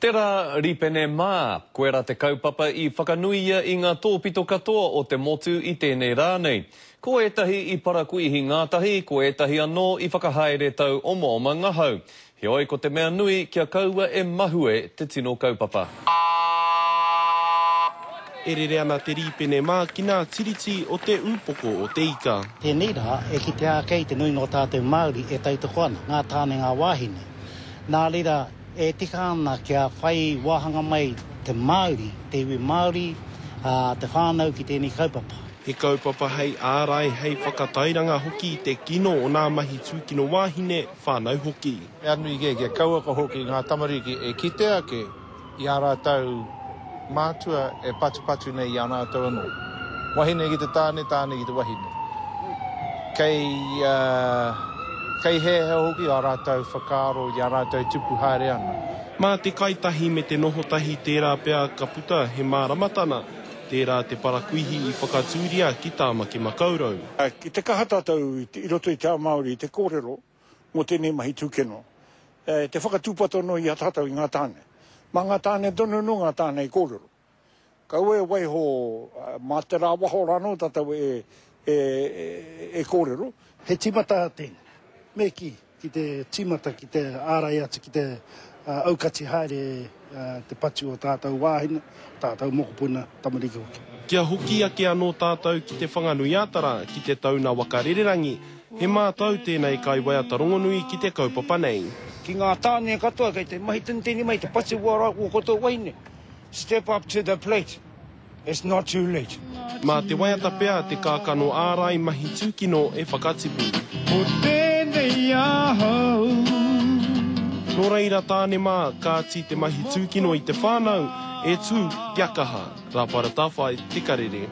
Te Rā Ripene Mā, koirā te kaupapa i whakanuia i ngā tōpito katoa o te motu i tēnei rā nei. Ko ētahi i parakuihi ngātahi, ko ētahi anō i whakahaere tau omaoma ngahau. Heoi ko te mea nui kia kaua e mahue te tino kaupapa. E rere ana te rīpene mā ki ngā tiriti o Te Ūpoko o Te Ika. Tēnei rā, e kitea ake ai te nuinga o tātou Māori e tautoko ana, ngā tāne, ngā wāhine. Nā reira, e tika ana kia whai wāhanga mai te Māori, te iwi Māori, ā, te whānau ki tēnei kaupapa. He kaupapa hei ārai, hei whakatairanga hoki i te kino o nā mahi tūkino wāhine, whānau hoki. Mea nui kē kia kauaka hoki ngā tamariki e kite ake i ā rātou mātua e patupatu nei i a rātou anō. Wahine ki te tāne, tāne ki te wahine. Kei, kei hēhea hoki ā rātou whakaaro i a rātou e tupu haere ana. Mā te kai tahi me te noho tahi tērā pea ka puta he māramatana, tērā te parakuihi i whakatūria ki Tāmaki Makaurau. Ki te kaha tātou i roto i te ao Māori te kōrero mō tēnei mahi tūkino, te whakatūpato anō i a tātou i ngā tāne. Mā ngā tāne tonu anō ngā tāne e kōrero. Kaua e waiho mā te rāwaho rānō tātou e, e, e kōrero. He tīmata tēnei, me kī, ki te tīmata ki te ārai atu, ki te aukati haere te patu o tātou wāhine, o tātou mokopuna, tamariki hoki. Kia hoki ake anō tātou ki Te Whanganui-a-Tara, ki te tauna waka rererangi, he mātau tēnei kaiwaiata rongonui ki te kaupapa nei. Ki ngā tāne katoa kei te mahi tonu tēnei mahi, te patu o koutou wahine, step up to the plate. It's not too late. Mā te waiata pea te kākano ārai mahi tūkino e whakatipu. Ko tēnei ahau. Nō reira tāne mā, kāti te mahi tūkino i te whānau, e tū, kia kaha. Rāpara Tawhai, Te Karere.